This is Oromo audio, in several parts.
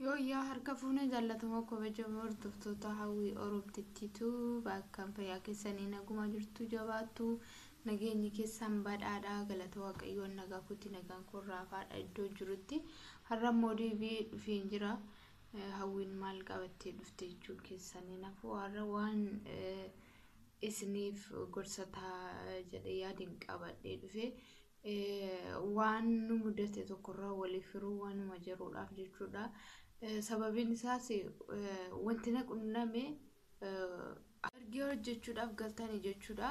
Yooyyaa harka fuunee jaallatamoo kabajamoo hordoftoota Hawwii Oromtittiitu bakka fayyaa keessanii naguma jirtu jabaattu nageenyi keessan badhaadhaa galata Waaqayyoon nagaa kooti nagaan korraafaadha iddoo jirutti har'a immoo deebi'ee dhufeen jira. Hawwiin maal qabattee dhufte jechuu keessanii nafu har'a waan isiniif gorsa ta'a jedhee yaadin qabadhee dhufe waan nu mudate tokkorraa waliif hiruu waanuma jiruudhaaf jechuudha. Sababiin isaas wanti na qunname ergee hojjechuudhaaf galtanii jechuudha.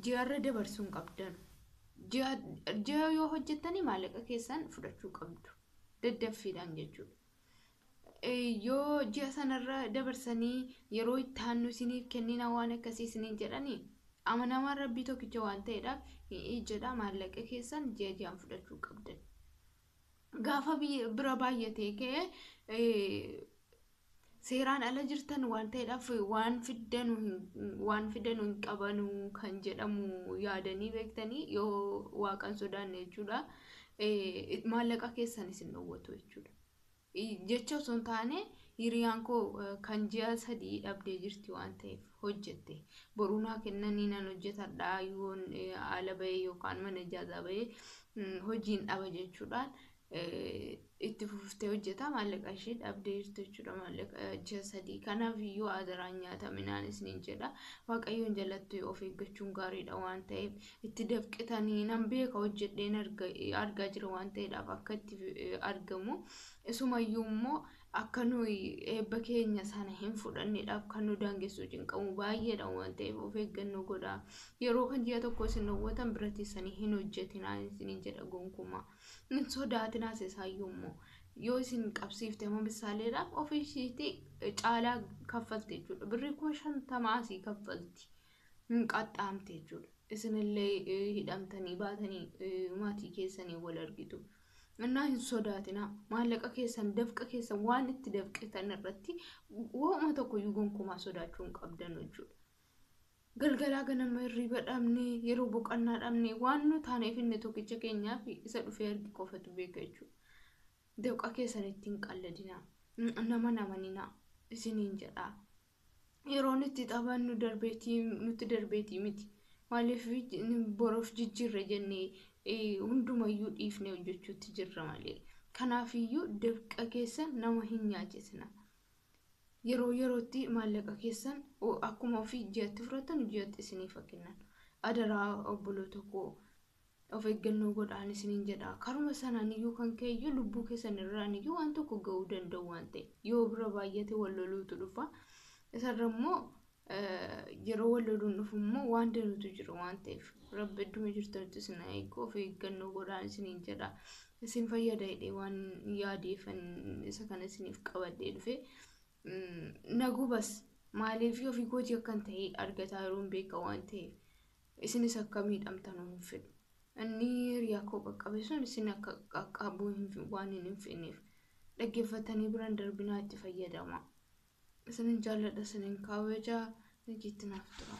Ji'arra dabarsuu hin qabdan. Ji'a yoo hojjettanii maallaqa keessan fudhachuu qabdu. Daddaffiidhaan jechuudha. Yoo ji'a sanarra dabarsanii yeroo itti aannu isiniif kennina waan akkasii isiniin jedhanii amanamaan rabbii tokkicha waan ta'eedhaaf jedha maallaqa keessan ji'a ji'aan fudhachuu qabdan. Gaafa bira baay'atee ka'ee seeraan ala jirtan waan ta'eedhaaf waan fiddanu hin qabanu kan jedhamu yaadanii beektanii yoo waaqan sodaanne jechuudha. Maallaqa keessan isin dhowwatu jechuudha. Jecha osoo hin taane hiriyaan koo kan ji'a 3 dhabdee jirti waan ta'eef hojjette. Boruu naa kennanii nan hojjetadha yoon ala bahee yookaan mana ijaazaa bahee hojiin dhaba jechuudhaan itti fuftee hojjeta maallaqa ishee dhabdee jirti jechuudha maallaqa ji'a 3. Kanaaf iyyuu adaraan nyaataminaan isiniin jedha. Waaqayyoon jalatti of eeggachuun gaariidha waan ta'eef itti dafqitanii nan beeka hojjedheen argaa jira waan ta'eedhaaf akka itti argamu. Isumayyuu immoo akka nuyi eebba keenya sana hin fudhanneedhaaf kan nu daangessu cinqamu baay'eedha waan ta'eef of eeggannoo godhaa. Yeroo kan ji'a tokko isin dhowwatan bira teessanii hin hojjetinaa isiniin jedha gonkumaa. Hin sodaatinaas isaayyuu immoo yoo isin qabsiifte amma misaaleedhaaf ofii isheetii caalaa kaffalti jechuudha. Birrii 50,000 asii kaffalti. Hin qaxxaamte jechuudha. Isinillee hidhamtanii baatanii maatii keessanii wal argitu. Innaa hin sodaatinaa. Maallaqa keessan dafqa keessan waan itti dafqitan irratti waanuma tokkoyyuu gonkumaa sodaachuu hin qabdan jechuudha. Galgalaa ganama hirriba dhabne yeroo boqonnaa dhabne waan nu taaneef inni tokkicha keenyaaf isa dhufee argi qofatu beeka jechuudha. Dafqa keessan ittiin qalladinaa. Nama namaninaa isiniin jedhaa. Yeroon itti taphannu darbeetii nutti darbeetii miti. Maaliif boroof jijjiirra jennee hundumayyuu dhiifnee hojjechuutti jirra malee. Kanaafiyyuu dafqa keessan nama hin nyaachisina. Yeroo yerootti maallaqa keessan akkuma ofii ji'atti fudhatan ji'atti isiniif kennan. Adaraa obboloota koo of eeggannoo godhaan isiniin jedha. Karuma sanaan iyyuu kan ka'e lubbuu keessan irraan iyyuu waan tokko ga'uu danda'u waan ta'e. Yoo bira baay'ate wal loluutu dhufa. Isarra immoo yeroo wal loluun dhufu immoo waan danuutu jira waan ta'eef rabbi idduma jirtanitti isin eegu of eeggannoo godhaan isiniin jedha. Isin fayyada jedhee waan yaadeefan isa kana isiniif qabadhee dhufe. Nagubas maaliif ofii kootii akkan ta'e argataa yeroon beeka waan ta'eef isinis akka miidhamtan hin fedhu. Inni hiriyaa koo qaqqabe sun isin akka qaqqabuu waan hin fedhneef dhaggeeffatanii biraan darbinaa itti fayyadama. Isinin jaalladha isinin kabaja nageetti naaf tura.